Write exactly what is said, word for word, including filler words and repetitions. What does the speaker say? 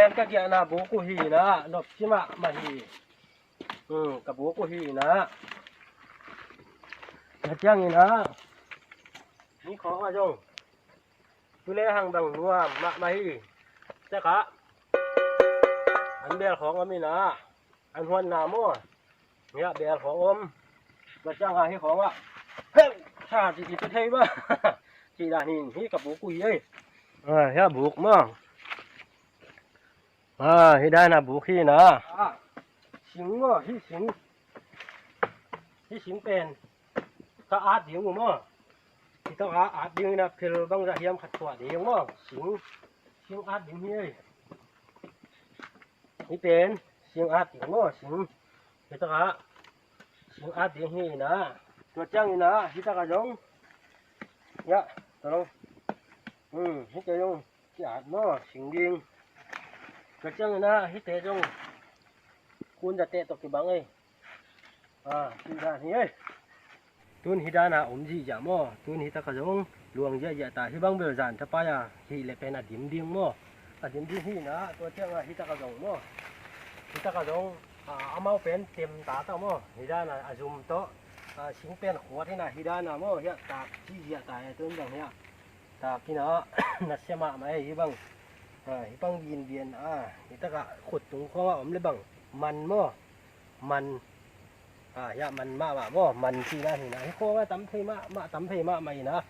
Ka giahna buk uh hi na, nopci mahmah hi. Hmm, ka buk uh hi na. Na ciangin ah ni khawng ah zong tu le hang bang nuam mahmah hi. Ciakah an bel khawng om hi na, an huanna maw? Hiah bel khawng om. Tua ciangah hi khawngah heu, sa ci ci tu thei maw? Ci dan hi. Hi ka buk uh hi ei. Ah, hiah buk maw? Ah, hi dan a buk hi na. Ah, sing maw, hi sing. Hi sing pen ka at ding uh maw? Hi tawh a at ding hi na, phel bangzah hiam khat tuah ding maw? Sing, sing at ding hi ei. Hi pen sing at ding maw, sing. Hi takah sing at ding hi na. Tua ciangin ah hi takah zong, ya, tolong. Hmm, hi takah zong ki-at maw, sing ding. Tua ciangin ah hi takah zong kun zateh tawh kibang ei. Ah, hi dan hi ei. Tun hi dana om zihziah maw? Tun hi takah zong luang ziahziah ta, hi bang bel zan thapai a hih leh pen a dim ding maw? A dim ding hi na, tua ciangah hi takah zong maw? Hi takah zong, ah, amau pen tem ta ta maw? Hi dana a zum tawh, ah, sing pen khuat hi na, hi dana maw? Hiah tak zihziah ta, eh, tun zong hiah tak hi na, nasia mahmah ei, hi bang, ah, hi bang binbin, ah, hi takah khut tung khawngah om le bang man maw? Man, ah, hiah man mahmah maw? Man cihna hi na, hi khawngah tam thei mahmah, tam thei mahmah hi na.